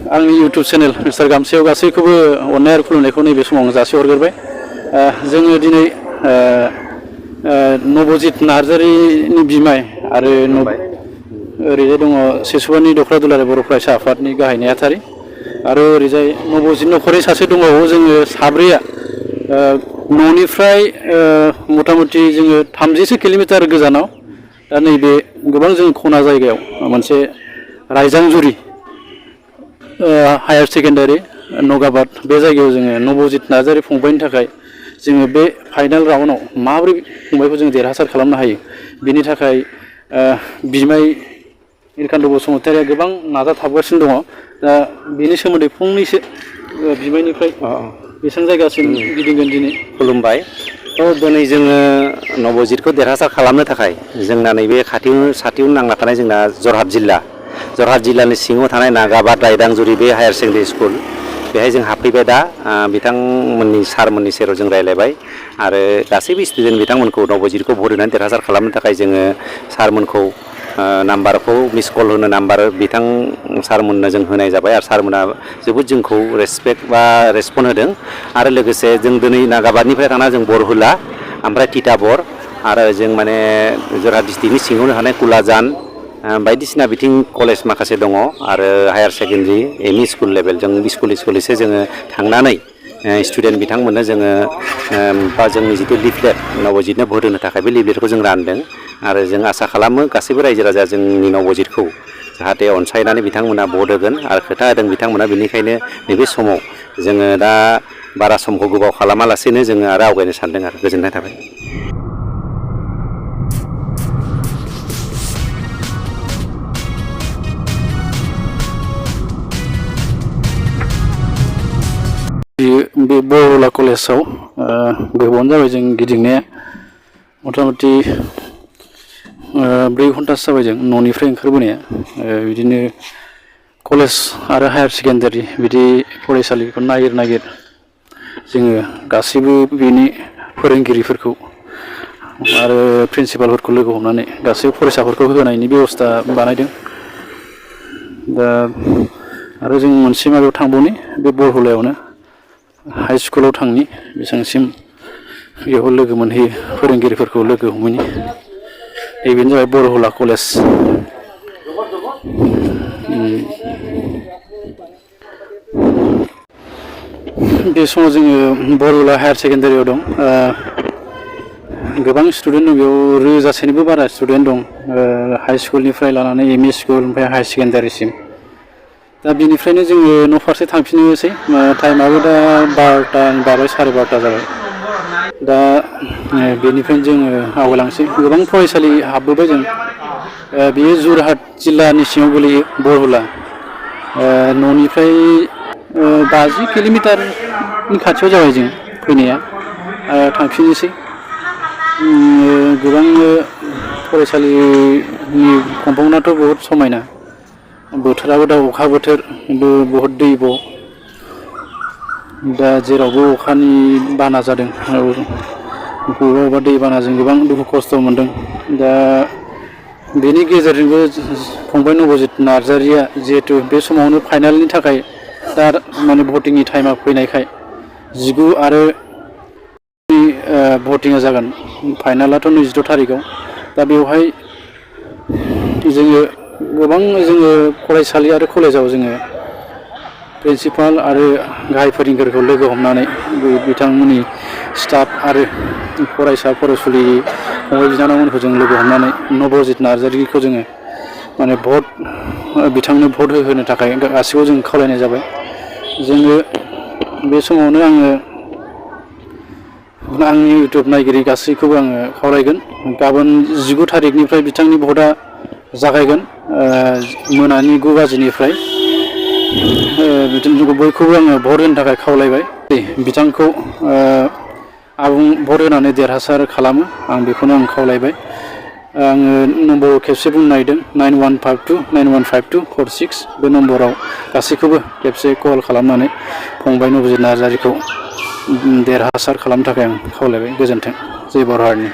आंनि YouTube channel mister गामसेयाव गासैखौबो अननाय आरो खुलुमनायखौ नैबे समाव जासिहरग्रोबाय। जोङो दिनै नबजित नार्जारिनि बिमाय आरो ओरैजाय दङ सेसुवानि दख्रा दुलाराय बर' फरायसा आफादनि गाहाय नेहाथारि आरो ओरैजाय नबजित नखरनि सासे दंबावो। जोङो साब्रैया न'निफ्राय मथा मथि जोङो 30सो किल'मिटार गोजानाव दा नैबे गोबां जों खना जायगायाव मोनसे रायजांजुरि हायार सेकेन्डारि नगाबाद बे जायगायाव जोङो नबजित नार्जारि फंबायनि थाखाय जोङो बे फाइनाल राउन्डआव माबोरै फंबायखौ जों देरहासार खालामनो हायो बिनि थाखाय बिमाय नीलकान्त बसुमतारिया गोबां नाजाथाबगासिनो दङ। दा बेनि सोमोन्दै फंनैसो बिमायनिफ्राय बेसेबां जायगासिम गिदिंगोन दिनै। खुलुमबाय। दिनै जोङो नबजितखौ देरहासार खालामनो थाखाय जोंना नैबे साथियावनो नांना थानाय जोंना जरहाट जिल्लानि सिङाव थानाय नागाबाद रायदांजुरि बे हायार सेकेन्डारि स्कुल बेहाय जों हाबफैबाय। दा बिथांमोननि सारमोननि सेराव जों रायज्लायबाय आरो गासैबो स्टुडेन्ट बिथांमोनखौ नबजितखौ भट होनानै देरहासार खालामनो थाखाय जोङो सारमोनखौ नाम्बारखौ मिस कल होनो नाम्बार बिथां सारमोननो जों होनाय जाबाय आरो सारमोना जोबोद जोंखौ रेसपन्ड होदों। आरो लोगोसे जों दिनै नागाबादनिफ्राय थांना जों बरहुला ओमफ्राय तिताबर आरो जों माने जरहाट डिस्ट्रिक्टनि सिङावनो थानाय कुलाजान बायदिसिना बिथिं कलेज माखासे दङ आरो higher secondary ME school level जों स्कुलैसो जोङो थांनानै स्टुडेन्ट बिथांमोननो जोङो बा जोंनि जिथु लिफलेट नबजितनो भट होनो थाखाय बे लिफलेटखौ जों रानदों आरो जों आसा खालामो गासैबो रायजो राजा जोंनि नबजितखौ जाहाथे अनसायनानै बिथांमोना भट होगोन आरो खोथा होदों बिथांमोना। बेनिखायनो नैबे समाव जोङो दा बारा समखौ गोबाव खालामालासेनो जोङो आरो आवगायनो सानदों आरो गोजोननाय थाबाय। बे बरहुला कलेजाव गोबावानो जाबाय जों गिदिंनाया मथा मथि 4 घन्टासो जाबाय जों न'निफ्राय ओंखारबोनाया। बिदिनो कलेज आरो हायार सेकेन्डारि बिदि फरायसालिखौ नागिर जोङो गासैबो बेनि फोरोंगिरिफोरखौ आरो प्रिन्सिपालफोरखौ लोगो हमनानै गासैबो फरायसाफोरखौ होनायनि बेबस्था बानायदों। दा आरो जों मोनसे माबायाव थांबावनि बे बरहुलायावनो हाई स्कुलाव थांनि बेसेबांसिम बेयाव लोगो मोनहैयो फोरोंगिरिफोरखौ लोगो हमहैनि। बेनो जाबाय बरहुला कलेज। बे समाव जोङो बरहुला हायार सेकेन्डारियाव दं। गोबां स्टुडेन्ट दं बेयाव 1000सोनिबो बारा स्टुडेन्ट दं हाई स्कुलनिफ्राय लानानै एमइ स्कुल ओमफ्राय हायार सेकेन्डारिसिम। दा बेनिफ्रायनो जोङो न' फारसे थांफिननोसै। टाइमाबो दा 12 बारबाय 12:30 जाबाय। दा बेनिफ्रायनो जोङो आवगायलांसै। गोबां फरायसालि हाबबोबाय जों। बेयो जरहाट जिल्लानि सिङाव गोलैयो बरहुला। न'निफ्राय 50 किल'मिटारनि खाथियाव जाबाय जों फैनाया। थांफिननोसै। गोबां फरायसालिनि कम्पाउन्डआथ' बहुद समायना। बोथोराबो दा अखा बोथोर बहुद दैब'। दा जेरावबो अखानि बाना जादों बबेबा दै बानाजों गोबां दुखु खस्थ' मोनदों। दा बेनि गेजेरजोंबो फंबाय नबजित नार्जारिया जिहेतु बे समावनो फाइनालनि थाखाय दा माने भटिंनि टाइमा फैनायखाय 19 आरो भटिंआ जागोन। फाइनालाथ' 22 थारिखआव। दा बेवहाय जोङो गोबां फरायसालि आरो कलेजाव जोङो प्रिन्सिपाल आरो गाहाय फोरोंगिरिखौ लोगो हमनानै बिथांमोननि स्टाफ आरो फरायसा फरायसुलि फंबाय बिनानावमोनखौ जों लोगो हमनानै नबजित नार्जारिखौ जोङो माने बिथांनो भट होनो थाखाय गासैखौबो जों खावलायनाय जाबाय। जोङो बे समावनो आंनि इउटुब नायगिरि गासैखौबो आङो खावलायगोन। गाबोन 19 थारिखनिफ्राय बिथांनि भटआ जागायगोन मोनानि 9 बाजिनिफ्राय। बिथांखौ बयखौबो आङो भट होनो थाखाय खावलायबाय। बिथांखौ आबुं भट होनानै देरहासार खालामो आं बेखौनो खावलायबाय। आङो नम्बर खेबसे बुंनो नागिरदों 9152915246 बे नम्बराव गासैखौबो खेबसे कल खालामनानै फंबाय नबजित नार्जारिखौ देरहासार खालामनो थाखाय आं खावलायबाय। गोजोन्थों। जय बर' हारिनि।